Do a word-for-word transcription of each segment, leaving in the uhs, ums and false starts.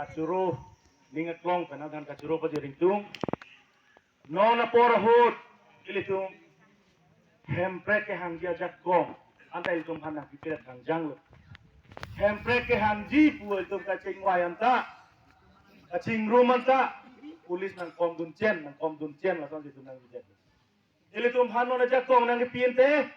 Kachoro, ning aklong pen nangthan kachoro pajir ingtung. Non apor ahut ilitum Hemprek kehangji ajakong anta ilitum aphan nangpipedet kangjanglo. Hemprek kehangji pu ilitum kachingvai anta, kachingrum anta, police nangkom dunchen, nangkom dunchen lason ilitum nangpidet. Ilitum aphan non ajakong nangkipi ante,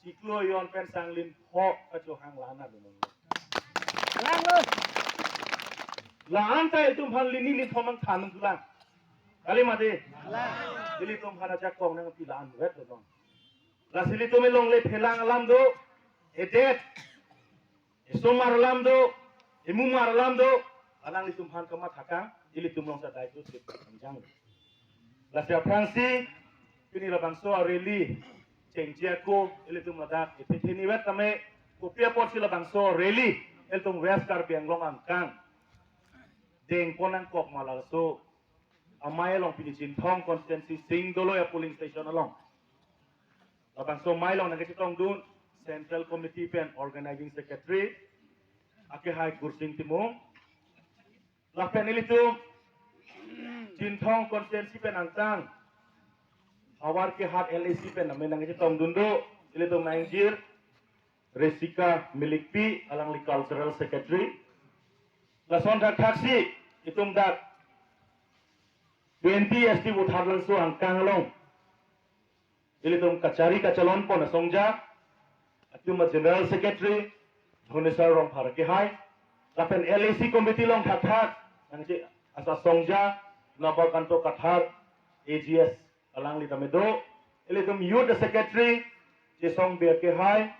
chiklo jon pen sang lin pho kachohang lana dun. Langlo. La anta ilitum aphan lini lin pho mang than pulang. Kali mati. Ilitum aphan ajakong nangpi la-an vetlo dong. Lasi ilitum elongle phelang alam do, edet, esomar alam do, emumar alam do, alanglitum aphan kamatha kang, ilitum along sa daito sip kangjang. Lasi aphrangsi, pini labangso a-rally chengji ako, ilitum ladak epithini vet tame, kopi apotsi labangso rally ilitum West Karbi Anglong angkang dengpon nangkok ma, laso amei along, pini Chinthong constituency Singdoloi a-polling station along. Labangso amei along nangkachetongdun Central Committee pen Organizing Secretary akehai Gursing Timung. Lapen ilitum Chinthong constituency pen angkang Howraghat L A C pen name nangchetongdun do, ilitum nang-ingjir Resika Milikpi, alangli Cultural Secretary. Lason thakthaksi itum dak twenty S T Butharlangso angkang along ilitum kachari kachalonpon asongja atum a-General Secretary Dhoneswar Rongphar akehai, lapen L A C committee along thakthak nangji asa songja Nabakanto Kathar A G S, alangli tame do, ilitum Youth Secretary Chesong Bey akehai,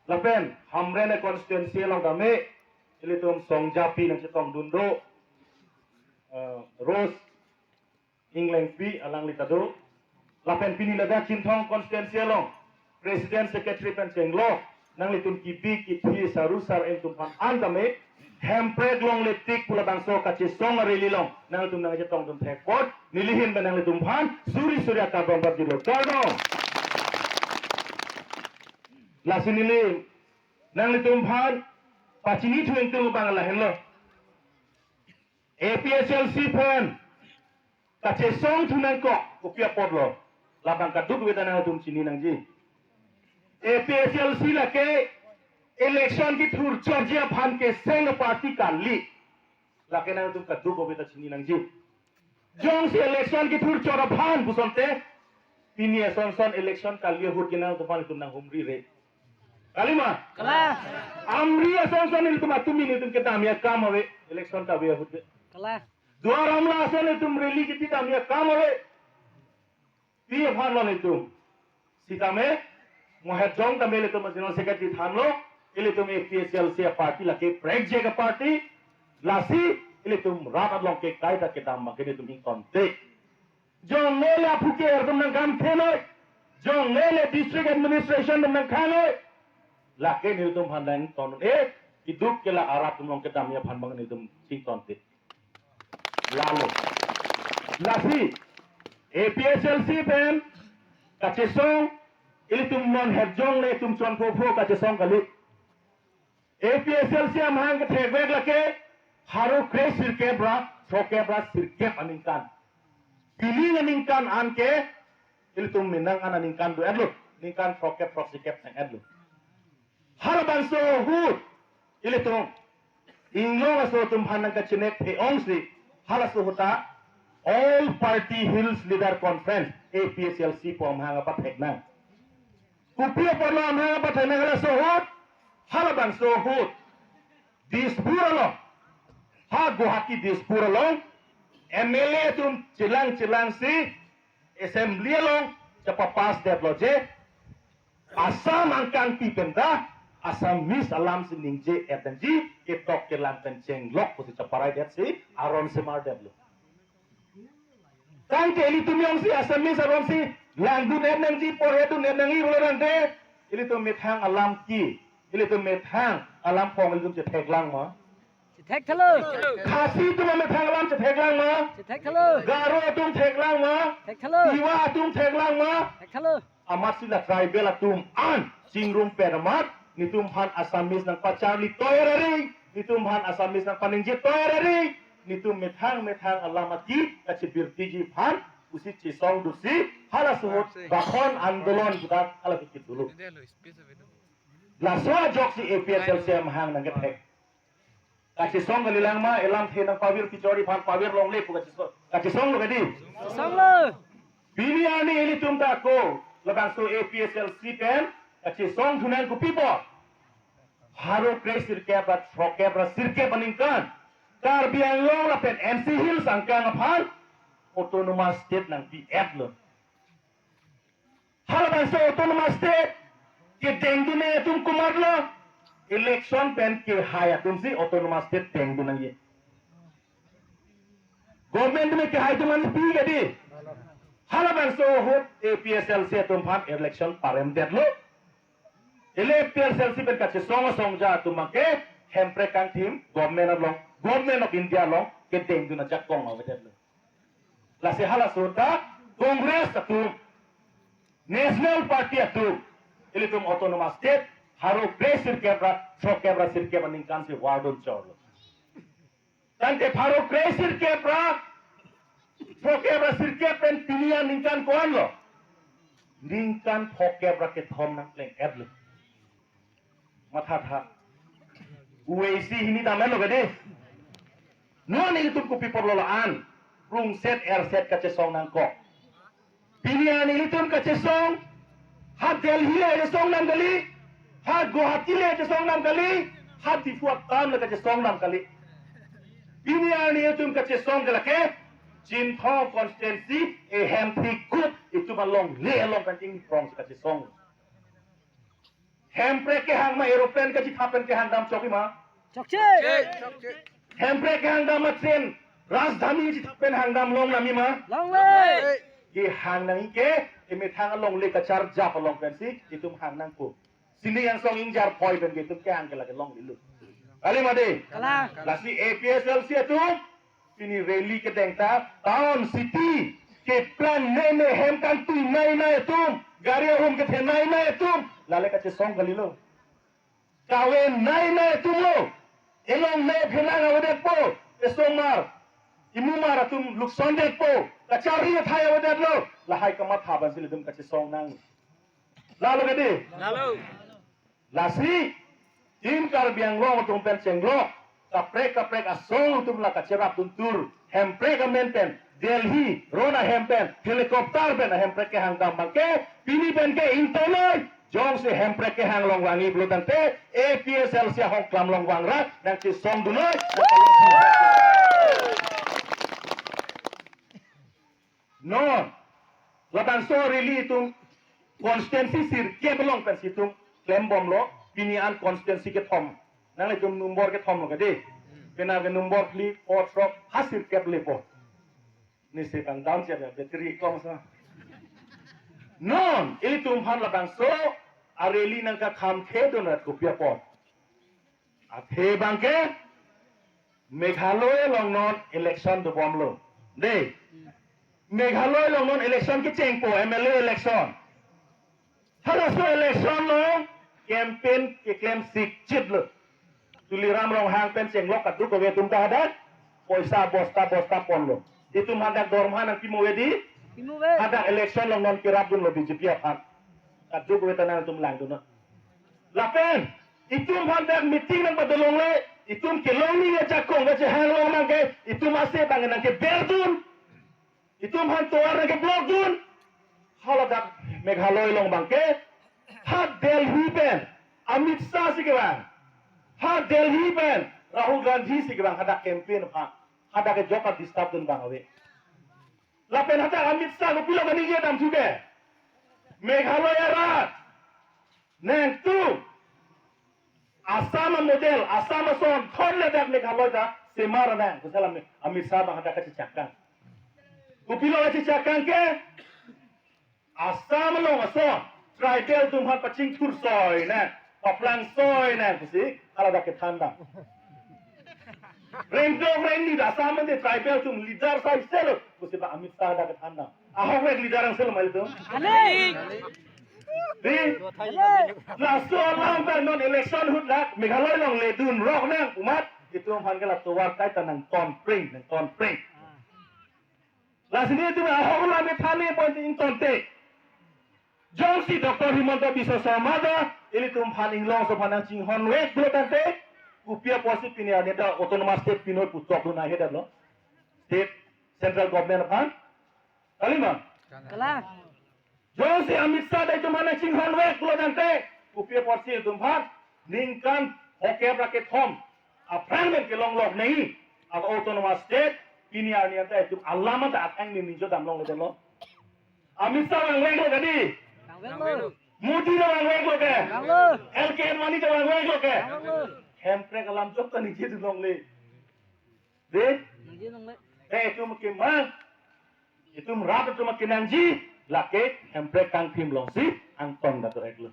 lapen Hamren a-constituency along tame ilitum songjapi nangchetongdun do, eh, Rose Englengpi, alangli ta do. Lapen pini ladak Chinthong constituency along President, Secretary pen chenglo, nanglitum kipi kithi saru sar-en atum aphan an tame Hemprek longle tik pu labangso kachesong a-rally along nanglitum nangchetongdun thek apot neli ahin pen nanglitum aphan suri suri akardom pajirlo, kardom. Lasi neli nanglitum aphan pachinithu ingtung abang lahenlo. A P H L C pen kachesongthu nangkok kopi apotlo, labang kadokave ta nangtum chini nangji. A P H L C lake election kethur chotji aphan keseng a-party kali, lake nangtum kadokave ta chini nangji. Jongsi election kethur chot aphan pu asonte, pini asonson election kali ahut ke nangtum aphan itum nanghumri re. Kali ma? Kali. Amri asonson ilitum atum ilitum kedamji akam ave, election kave ahut ke. Kali. Duar Amla ason itum rally kiti damji akam ave. Pi aphan lo itum? Sitame, mo Herjong tame ilitum a-General Secretary thanlo, ilitum A P H L C a-party lake prekjek a-party, lasi ilitum rat along kekai ta kedam abang ke ilitum ingtonte. Jongle le aphu ke-er atum nangkam thenoi, jongle le district administration atum nangkhanoi, lake nelitum aphan nangton, eh, kiduk ke la arat atum along kedamji aphan abang nelitum chingtonte. Lalo. Lasi, A P H L C pen kachesong, ilitum non Herjong le itum chonpho pho kachesong kali. A P H L C amahang kethekvek lake pharo kre sirkep ra, sirkep ra sirkep aningkan. Pining aningkan an ke, ilitum menang an aningkan do-etlo, ningkan pharo kep pharo sirkep sang-etlo. Halabangso ahut ilitum inglong aso atum aphan nangkachinek the-ongsi, halaso ahut ta All Party Hills Leader Conference, A P H L C pu amahang apathek nang. Kopi apotlo amahang apathek nang halaso ahut? Halabangso ahut Dispur along, ha Guwahati Dispur along M L A atum chelang chelangsi assembly along chepapass detlo je, Assam angkangpi pen ta Assamese alamsi ningje-et nangji, ketok kelang pen chenglok pusi cheparai detsi aron semar detlo. Tangte ilitum jongsi Assamese aronsi langdun-et nangji, porhedun-et nangji pulo tangte, ilitum methang alam ke, ilitum methang alam kong ilitum chetheklang ma? Chethekthelo. Khasi atum amethang alam chetheklang ma? Chethekthelo. Garo atum theklang ma? Thekthelo. Tiwa atum theklang ma? Thekthelo. Amatsi la tribal atum an chingrum pen amat nelitum aphan Assamese nangpacharli toirar ri. Netum aphan Assamese nangpaningje tovar ari, netum methang methang alam aki kachebirtiji aphan pusi chesong duksi, halaso ahut Rakhon Andolon pudak hala kiki dulu. Laso ajoksi A P H L C amahang nangkethek. Kachesong kalilang ma, elamthe nangpavir kachori aphan pavir longle pu kachesong, kachesong lo kadi. Songlo. Pini arni ilitum ta ako, labangso A P H L C pen kachesong thunang kopi apot. Pharo kre sirkep ra throkkep ra sirkep aningkan Karbi Anglong lapen N C Hills angkang aphan Autonomous State nangpi-etlo. Halabangso Autonomous State kedengdun atum komatlo? Election pen kehai atumsi Autonomous State dengdun nangji. Government atum kehai atum aphan pi kadi. Halabangso ahut A P H L C atum aphan election paremdetlo. Ele A P H L C pen kachesong asongja atum abangke Hemprek kangthim government along, Government of India along kedengdun ajakong avedetlo. Lasi halaso ta Congress atum, National Party atum, ilitum Autonomous State pharo kre sirkep ra throkkep ra sirkep aningkansi vardun chorlo. Tangte pharo kre sirkep ra throkkep ra sirkep pen pini aningkan ko-anlo? Ningkan phokep ra kethom nangpleng-etlo. Mathatha. Uwe isi hini damlo kadi. Non ilitum kopi apotlo la-an rungset erset kachesong nangkok? Pini arni ilitum kachesong ha Delhi le kachesong nam kali, ha Guwahati le kachesong nam kali, ha Diphu town le kachesong nam kali. Pini arni ilitum kachesong ke lake Chinthong constituency ehem thik kut itum alongle along kanting prong kachesong. Hemprek kehang ma aeroplane kachithap pen kehang dam chokji ma? Chokche. Hemprek kehang dam ma train Rajdhani chithap pen hang dam long nangji ma? Longle. Kehang nangji ke emethang alongle kacharjap along pensi itum hang nangpo. Sining angsong ingjar phoi pen ke itum kehang ke lake longlelo. Kali ma dei? Kalang. Lasi A P H L C atum pini rally kedeng ta town city keplang nei nei, hem kangtui nei nei atum, gari ahum kethe nei nei atum, lale kachesong kalilo. Kave nei nei atumlo. Elongle pherang avedetpo, esomar, imumar atum luksondetpo, kacharli athai avedetlo. Lahai kamatha pensi ilitum kachesong nang. Lalo kadi? Lalo. Lasi, Team Karbi Anglong atum pen chenglok, kaprek kaprek asong atum la kacherapdun tur, Hemprek amen pen, Delhi, ron ahem pen, helicopter pen, Hemprek kehang dam abangke, pini pen ke ingtonoi, jongsi Hemprek kehang along vangji pulo tangte, A P H L C ahong klam along vangra, nangchesongdunoi. Non, labangso rally itum constituency sirkep along pensi itum klembomlo, pini an constituency kethom. Nanglitum nombor kethomlo kadi. Penap ke nombor phli, phli throk, ha sirkep lepo. Nisi kang down siap ya, battery kom sa. Non, ilitum aphan labangso a rally nangkakhamkhedun rat kopi apot? Athe abangke Meghalaya along non election dobomlo. Dei. Meghalaya along non election kechengpo, M L A election. Halaso election along campaign keklem sikchitlo. Tuliram Ronghang pen chenglok kadokave atum ta hadak poisa bosta bosta ponlo. Itum hadak dorma nangpi mo ave dei? Pi mo ave. Hadak election along non kerapdunlo B J P aphan. Kadokave ta nangtum langdun non. Lapen itum aphan dak meeting nangpadolongle, itum kelongni ajakong kachehang along abangke, itum ase abang nangkeberdun, itum aphan tovar nangkeblokdun. Haladak Meghalaya along abangke, ha Delhi pen Amit Shah si kevang, ha Delhi pen Rahul Gandhi si kevang, hadak campaign aphan, hadak ke joka disturb dun abang ave. Lapen hadak Amit Shah kopilo kaningje damthu ke? Meghalaya arat nangtum Assam model, Assam ason thon le dak Meghalaya ta semar nang, pusi la Amit Shah abang hadak kachechakang. Kopilo kachechakang ke? Assam along ason tribal atum aphan pachingthur soi nang, paplang soi nang pusi haladak kethan dam. Rengdok rengni ta Assam ante tribal atum leader sai selo pusi ba Amit Shah dak kethan dam. Ahok rek leader angselo ma ilitum? Aning. Di, laso alam ta non election ahut la Meghalaya along ledun rok nang pu amat itum aphan ke la tovar kaita nangton pring, nangton pring. Lasi nelitum ahok alam methani point ingtonte. Jongsi Doctor Himanta Biswa Sarma ta ilitum aphan inglongso aphan nangchinghon vek pulo tangte, kopi apotsi pini arni ta autonomous state pinoi pu chokdun ahe detlo. State, central government aphan. Kali ma? Kalang. Jongsi Amit Shah ta itum aphan nangchinghon vek pulo tangte, kopi apotsi itum aphan ningkan phokep ra kethom aphrang pen kelong lok nangji a-autonomous state pini arni ta itum alam ta athang ni ninjo dam longledetlo. Amit Shah vangveklo kadi? Vangveklo. Modi ta vangveklo ke? Vanglo. L K Advani ta vangveklo ke? Vanglo. Hemprek alam jok ta ningjedun longle. Dei? Ningjedun longle. Eh, itum kemang. Itum rat atum kenangji, lake Hemprek kangthim alongsi angton ta do-eklo.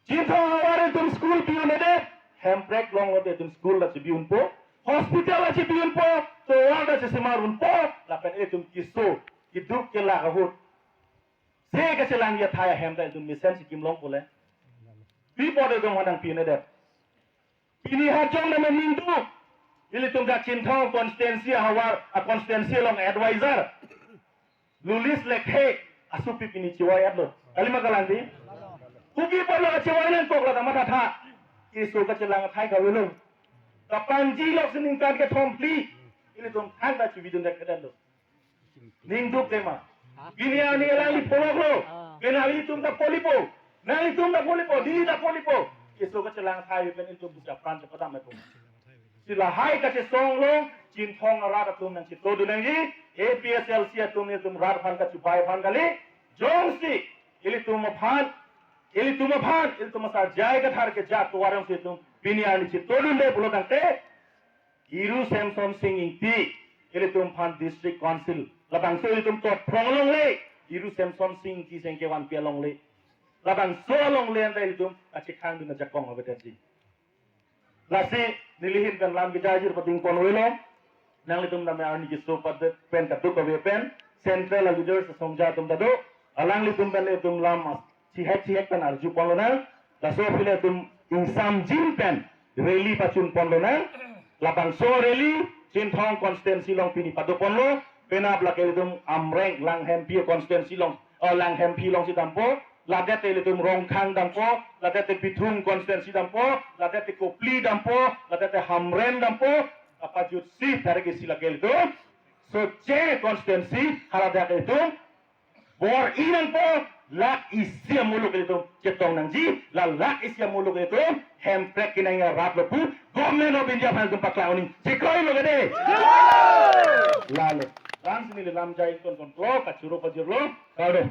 Chinthong ahavar itum school pi-un'edet, Hemprek longlo te itum school ta chepi-unpo, hospital ta chepi-unpo, tovar ta chesemar-unpo, lapen itum keso, keduk kelak ahut se kachelangji athai ahem ta itum mesen si kim longpo le. Pi apot itum aphan nangpi-un'edet? Pini hajong name ningduk, ilitum ta Chinthong constituency ahavar, a-constituency along advisor Lulis Lekthe asopi pini chivai-etlo. Kali ma kalang di? Kopi apotlo kachivai nangkok la ta mathatha. Keso kachelang athai kavelo. Kapanji lok si ningkan kethom phli, ilitum thangta chividun det kedetlo. Ningduk tema. Pini arni alangli pholoklo. Pini nanglitum ta pholipo. Nanglitum ta pholipo. Neli ta pholipo. Keso kachelang athai pen itum pusi apran chepadam-etpo. Si lahai kachesong along Chinthong arat atum nangchetodun nangji. A P H L C atum nelitum rat aphan kachibai aphan kali. Jongsi ilitum aphan, ilitum aphan, ilitum asar J I Kathar ke jat tovar jongsi itum pini arni chetodunde pulo tangte, Iru Semsonsing Ingti, ilitum aphan District Council, labangso ilitum chotphrong longle, Iru Semsonsing Ingti sengke vanpi alongle. Labangso alongle anta ilitum kachekhangdun ajakong avedetji. Lasi neli ahin pen lam kejai ajir padingpon avelo. Nanglitum tame arni keso padet pen kaduk kave pen, Central a-leaders asongja atum ta do. Alanglitum pen ilitum lam chihek chihek pen arjupon lonang. Laso aphi le itum ingsamjin pen rally pachunpon lonang. Labangso rally Chinthong constituency along pini padoponlo. Penap lake ilitum Amreng Langhemphi constituency along, oh, Langhemphi alongsi dampo. Ladet te ilitum Rongkhang dampo. Ladet te Bithung constituency dampo. Ladet te Kopili dampo. Ladet te Hamren dampo. Kapajutsi tarik isi lake ilitum Socheng constituency haladak ilitum bor-i nangpo, lakh isi amuluk ilitum chetong nangji, la lakh isi amuluk ilitum Hemprek kenangji arat lo pu Government of India aphan ilitum paklang-un-e. Chekroilo kede? Lalo. Lason neli lam jai ington konklo, kachoro pajirlo, kardom.